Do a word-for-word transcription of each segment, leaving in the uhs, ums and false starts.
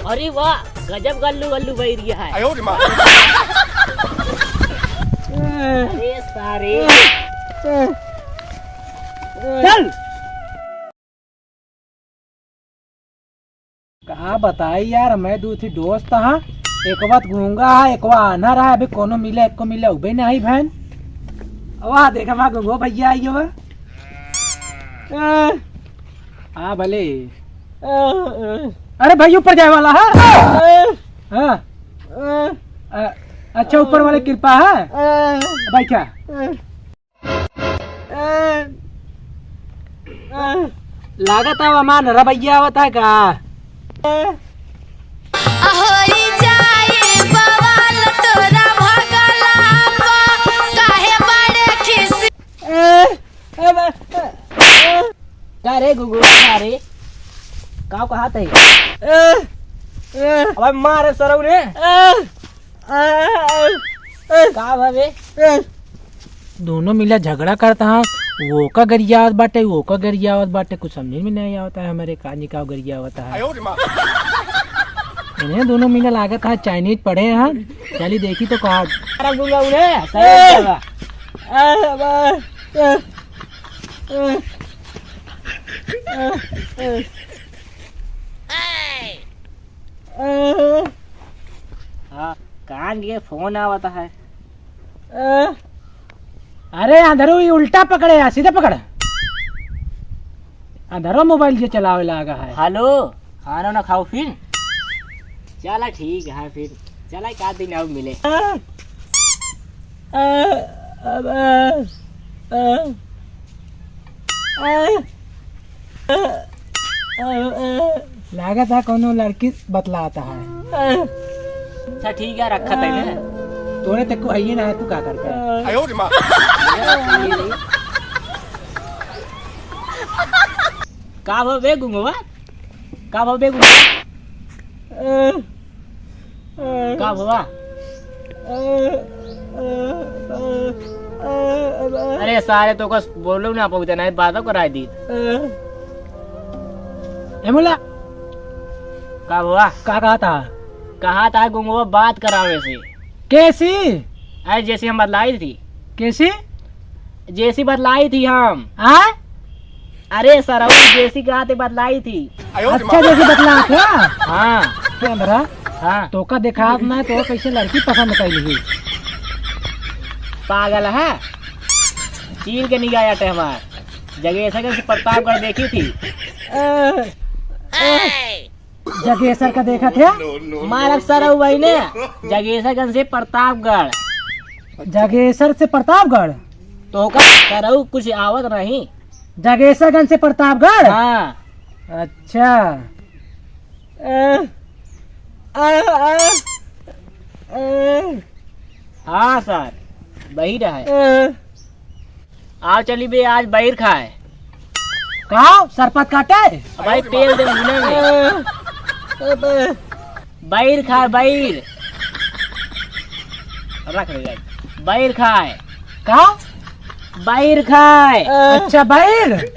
अरे वाह, गजब गल्लू गल्लू बहिरिया है। आयो रे माँ। अरे सारे। चल। का बताई यार, मैं दू ठी दोस्त हा, एकवा त गूंगा हा, एकवा आन्हर हा, अभी कोनो मिले, एको मिले, उबे नहीं भैन। वाह, देखा, वहाँ गूंगो भैया आई हो। ए, हाँ, भले। ए, ए। अरे भाई, ऊपर जाए वाला है। ए। हाँ। ए। अ-, अच्छा, ऊपर वाले कृपा है। ए। बैठा। ए। ए। ए। लागत है, हमार रवैया आवत है का? ए। होई जाई बवाल तोरा भगला पा, काहे बड़े खिसी। ए, ए, ए, ए। का रे गुगु, का रे? का कहत है? ए, ए। अबे मारे सरऊ रे। ए, ए, ए, ए। का भवे? ए। दोनों मिला झगड़ा करत हा, वो का गरियावत बाटे, वो का गरियावत बाटे, कुछ समझ में नहीं आवत है हमरे का जी का गरियावत है। आयो रे माँ। इन्हें दोनों मिला लागत है Chinese पढ़े हैं, चली देखी तो कहा। अरे गुंगा उन्हें, सही ए। जगह। ए, बा, ए, ए, ए, ए। हाँ, कान के फोन आवत है। अरे अंधरू, ये उल्टा पकड़े या सीधे पकड़। अंधरो मोबाइल जे चलावे लागा है। हेलो, खाना ना खाओ फिर? चला ठीक है फिर, चला एक आध दिन और मिले। लागत है कोनो लड़की बतलाता है। अच्छा ठीक है, रखा तैने। तोरे तक को है ही ना है, तू का करता है? आयो रे माँ। का भवे गुंगवा? का भवे गुंगवा? का भवा? अरे सारे तो कस बोलो ना पहुँचे ना, बातों कराई दी। ए मुला। का भवा? का कहा था? कहा था गुंगवा बात करावे से। कैसी? अरे जैसी हम बतलाई थी। कैसी? जैसी बतलाई थी हम। हाँ? अरे सरऊ, जैसी कहा थे बतलाई थी। अच्छा, जैसी बतला थे? हाँ। क्या अंधरा? हाँ। तोका देखात ना, तो कैसे लड़की पसंद कर ली? पागल है, चील के निगाह आटे हमार। जगेसर के प्रतापगढ़ देखी थी। जगेसर का देखा थे? मारब सरऊ भाई ने, जगेसरगंज से प्रतापगढ़। जगेसर से प्रतापगढ़? तो का सरऊ कुछ आवत नहीं। जगेसरगंज से प्रतापगढ़? हाँ। अच्छा। अ, अ, अ, अ। हाँ सर, वही रहा है। अ। आओ चली बे, आज बैर खाए। का? सरपत काटे? अब भाई तेल दे मुने में। अ, अ, अ। बैर खाए, बैर। रख दे भाई। बैर खाए। का? बैर खाए। अच्छा, बैर?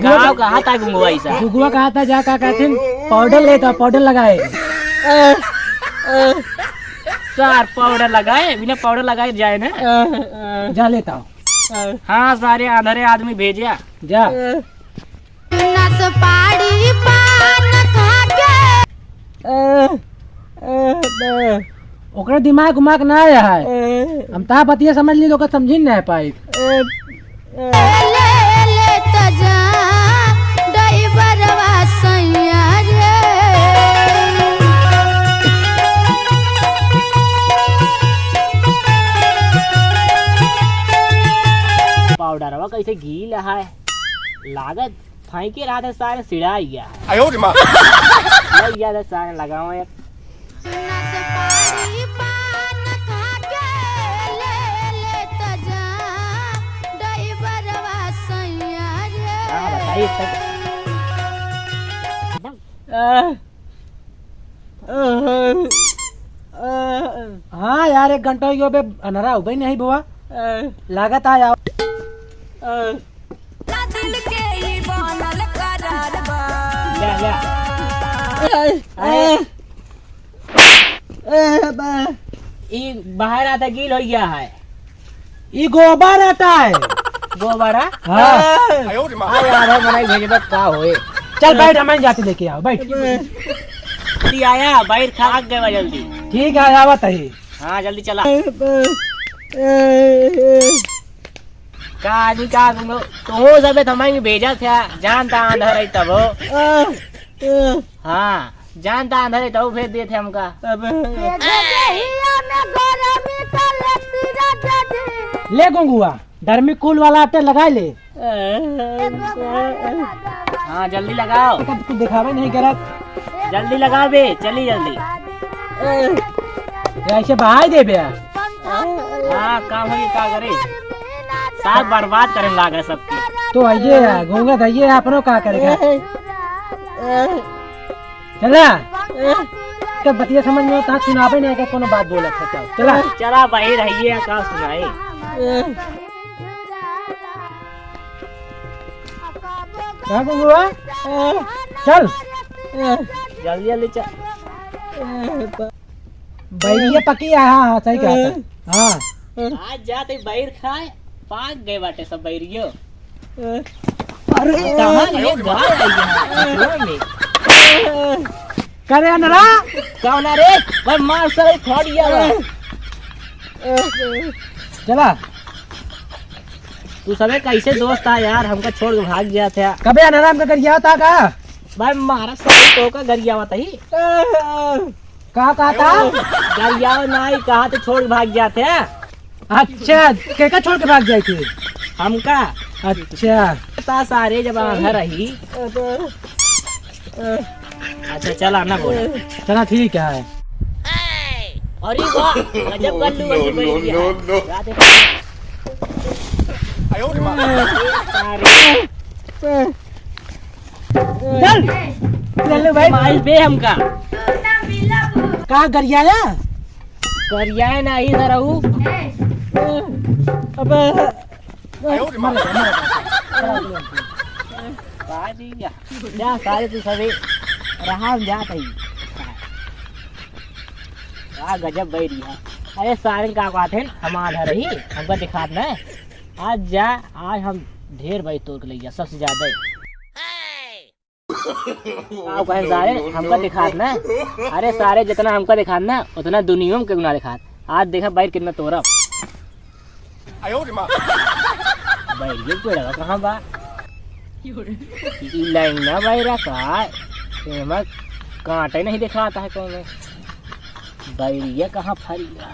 गाँव कहा था गुंगवा ऐसा? गुंगवा कहा था, जा का कहते हैं, पाउडर लेता, पाउडर लगाए। सर, पाउडर लगाए, बिना पाउडर लगाए जाए ना। जा लेता हूँ। हाँ, सारे अंधरे आदमी भेजे। जा। नसपाड़ी पान खाके। अ, अ, अ। ओकरे दिमाग उमाग ना आया है। अ। हम तहा बतिया समझ ली, तो ओकर समझी ना पाई। अ, अ। ले, ले त जा, डइबरवा सैया रे। पाउडरवा कैसे गीला है, लागत फेंके रहा था, सारे सिड़ा गया है। आयो रे माँ। लग गया था, सारे लगाओ एक। नसपारी पान खाके ले लेत जा, डइबरवा सैया रे। का बताई तक। हाँ यार, एक घंटा हो गयो बे, अनहरा हो गई नहीं बुआ। लागत आ जाओ। दिल के ही बन ए, ए, ए, बा। ई बाहर आता गील हो गया है। ई गोबर आता है। गोबर है? हाँ। हाँ यार, हम नहीं भेजबत का होए। चल बैठ, हम जाते लेके आओ, बैठ। जल्दी आया, बैर खा गए बा जल्दी। ठीक है, आवत है। हाँ, जल्दी चला। का आदमी का तुम, तुम सबे थमाई में भेजा था, जानता अंधार है तब हो। हाँ, जानता अंधार है तब भेज दिए थे हमका। ले गुंगुआ, डर्मी कूल वाला आटे लगा ले। हाँ, जल्दी लगाओ। तब कुछ दिखावे नहीं करत। जल्दी लगाओ बे, चली जल्दी। ऐसे बहाई दे बे। हाँ, काम होई का करे? साथ बर्बाद करे लागे सबके। तो आइए, घूंगा धइए, अपनो का करेगा? चला। तो बतिया समझ में होता, सुनावे नहीं के कोनो बात बोलत है, चल। चला। चला भाई, रहिए, का सुनाई? कहाँ गुंगुआ? चल। जल्दी, जल्दी चल। बैरिया पकी है, हाँ, हाँ, सही कहा था। हाँ। आज जाते बैर खाए, पाक गए बाटे सब बैरियो। अरे, कहाँ ये गाय आई है बिचवा में? करे अनरा? कौन रे? भाई मार सारे फाड़ दिया बा। चला। तू सबे कैसे दोस्त आ यार, हमका छोड़ के भाग गया था। कबे अनरा हमका गरिया था का? भाई मारा सारे तो का गरिया था ही। का कहता? गरियावा नाई कहा तो छोड़ के भाग जाते हैं। अच्छा, केका छोड़ के भाग जाए थे? हमका। अच्छा। पता सारे जब आधा रही। अच्छा, चला ना बोला। चला, ठीक है। अरे वाह, गजब गल्लू बन गई भैया। No, no, no। क्या देखा? सारे। चल, ले लो भाई। माल बे हमका। का गरियाया? गरियाए ना ही सरऊ। अबे। मर गया, मर गया। बाजी या। जा सारे तू सभी रहा हम जात ही। आ गजब बैरी है। अरे सारे का बात है, हम आधा रही, हमका दिखात ना। आज जा, आज हम ढेर बैर तोड़ के ले जा, सबसे ज्यादा। आओ कहे सारे, हमका दिखात ना। अरे सारे, जितना हमका दिखात ना, उतना दुनिया में केहू ना दिखात। आज देखा बैर कितना तोरब। बैर ये पेड़वा कहाँ बा? ई लाइन ना बैरा का? एमा कांटे नहीं दिखाता है कौनो। बैरिया कहाँ फरिया?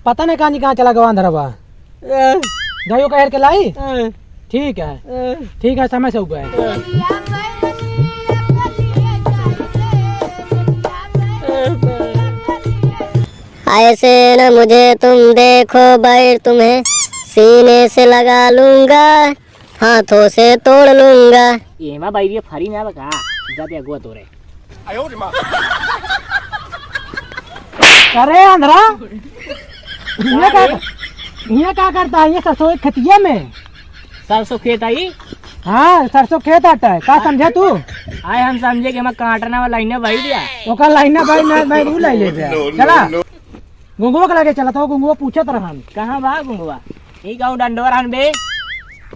पता नहीं कहाँ, कहाँ चला गवा अंधरवा। जाइयो कहेर के लाई। ठीक है, ठीक है, समय से उगा है। ऐसे न मुझे तुम देखो, बैर तुम्हें सीने से लगा लूंगा, हाथों से तोड़ लूंगा। एमा बैरिया फरी ना बका, जा दे अगुआ तोरे। अरे अंधरा, ये का, ये का करता है ये सरसों के खेतिया में? सरसों खेत आई? हाँ, सरसों खेत आता है, का समझा तू? आए हम समझे कि हम काटना वाला ही ना भाई दिया। ओकर लाइन ना भाई, ना भाई, ऊ लाई ले बे। No, no, चला। No। गुंगुआ के लगे चला, तो गुंगुआ पूछत रहन। कहाँ बा गुंगुआ? ई गाँव डंडवा रहन बे।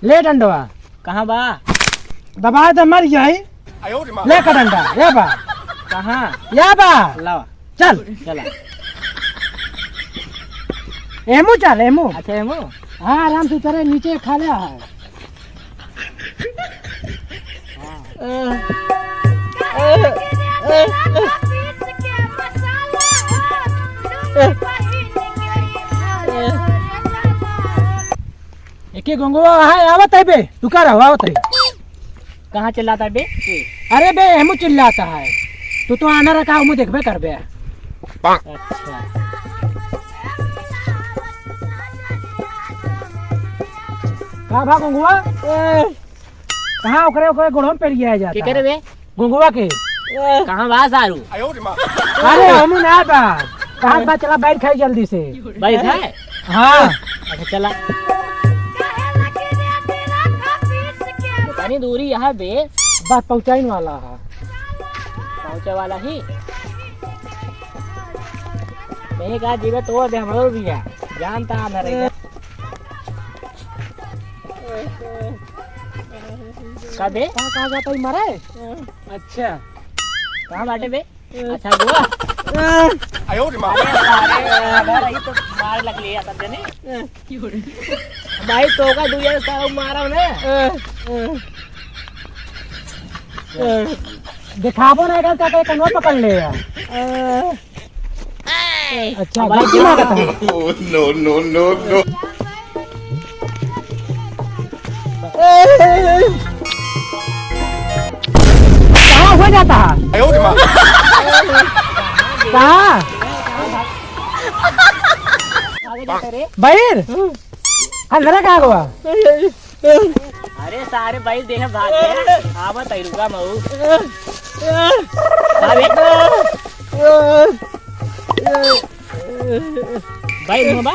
ले डंडवा। कहाँ बा? दबा दे, मर जाई। ले का डंडा, या बा। कहाँ? या बा। लावा। चल। चला। एमू चल, एमू। अच्छा, एमू? हाँ, आराम से उतरे, नीचे खा ले है। एके गुंगुआ है, आवत है बे, रुका रहो, आवत है। कहाँ चिल्लाता है बे? अरे बे, एमू चिल्लाता है। तू तो आना रखा, हमू देखबे करबे। अच्छा। का भा गुंगुआ? कहाँ ओकरे, ओकरे गोड़ों पे लिया जाता के करे है? बे? गुंगुआ के। कहाँ बा सारू? अरे, हमू ना बा। कहाँ बा? चला, बैठ खाई जल्दी से। बैठ है? हाँ। अच्छा, चला। इतनी दूरी यहाँ बे। बस पहुँचाइन वाला है। पहुँचे वाला ही। नहीं कहा जीवे तो दे हमरो भी है। जानता है ना रे। का बे? कहाँ, कहाँ जाता ही मरे? अच्छा। कहाँ बाटे बे? अच्छा, गोवा। आयो रे माँ। अरे, अरे, अरे, ये तो मार लग लिया सब जने। भाई, तो का दुनिया सारा मारा ने। दिखाबो ना, अगर का कनवा पकड़ ले यार। अच्छा, अब गलती ना करता। No, no, no, no। कहाँ हो जाता है? आयो रे माँ। कहाँ? बाहिर? अंदर कहाँ गवा? अरे सारे भाई देख भाग गया। आवत है, रुका मऊ। अरे। भाई, मुँह बा?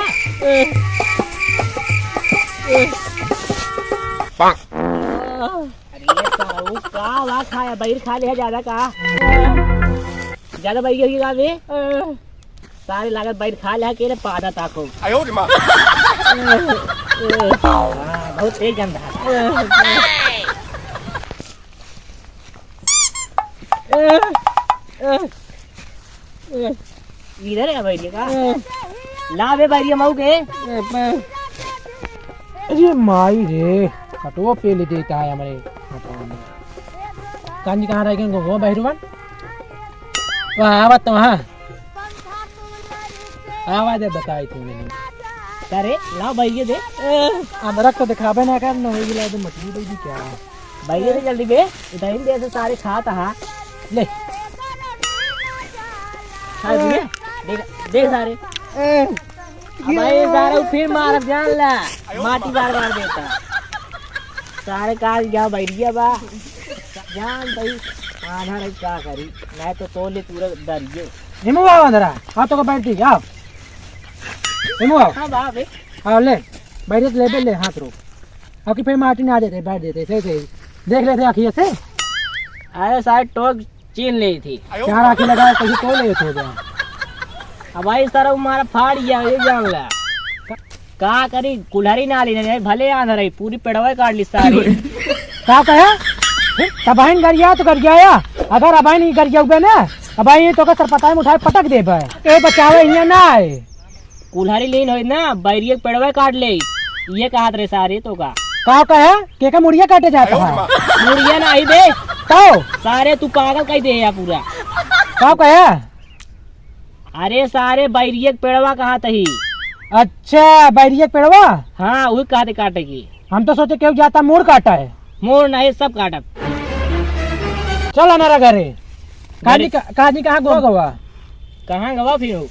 अरे, साहू, का वा खाया? बैर खा लिया ज्यादा का? ज्यादा बैर की का बे? सारे लागत बैर खा लिया, के रे पादा ताको। आयो रे माँ। हाँ, बहुत तेज गंधा। इधर है बैरिया का? ला बे बैरिया मऊ के। अरे माई रे, कटो पे ले देता है हमारे। कान जी कहाँ रह गए? वो बहिरवन। वाह, आवत तो हाँ। आवाज बताई थी मैंने। अरे, लाओ बैरिया दे। अदरक तो दिखाबे ना कर, न होई ला दे मछली दे दी क्या? भाई, ये तो जल्दी बे, इधर ही दे दे, सारे खात हा। ले। खा लिए? देख, देख सारे। अब भाई, सारे फिर मार, जान ला। माटी बार बार देता। सारे काल गया बैरिया बा। जान भाई, आधा रही का करी, नहीं तो तोले पूरा दरिये। हिमू आओ अंदर आ, आओ तो को बैठ दी, आओ। हिमू आओ। हाँ, बा बे। आओ ले, बैठ ले, ले, ले, हाथ रोक। अब की फिर माटी ना आ जाते, बैठ जाते, सही, सही। देख लेते आँखिए से। अरे सारे टोक चीन ले थी। क्या आँखी लगा, कहीं तो ले थे बे। अब भाई सारा वो मारा फाड़ गया, ये जान ला। का, का करी, कुल्हारी ना ली, नहीं, भले आंधा रही, पूरी पेड़वा काट ली सारी। का कहे? तबहिन गरिया तो गरियाया, अगर अबहिन ही गरिया हुए ना, अबहिन ये तो का सर पता है उठाए पटक देबे। ए बचावे हियाँ ना आए। कुल्हारी लीन होई ना, बैरिये के पेड़वा काट ले। ये कहत रहे सारे तो का। का कहे? के का मुड़िया काटे जाता है? मुड़िया ना आई बे। तो? सारे तू पागल कह दे या पूरा। का कहे? अरे सारे बैरिये के पेड़वा कहत ही। अच्छा, बैरिये के पेड़वा? हाँ, वही कहते काटे की। हम तो सोचे केहू जाता मोर काटा है। मोर नहीं, सब काटब। चल हमारा घरे। काजी घरे। का-, काजी कहाँ गवा गवा? कहाँ गवा फिर हो?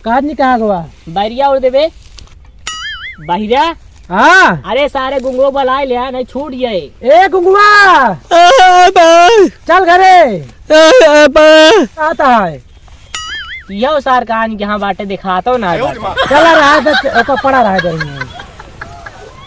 काजी कहाँ गवा? बैरिया उड़ देबे। बहिरा? हाँ। अरे सारे गुंगो बलाए ले, नहीं छूट जाए। ए गुंगुआ। ए बा। चल घरे। ए बा। आता है। यो सार कहानी जहाँ बाटे दिखातो ना बाटे। चला रहा है, ओका पड़ा रहा है।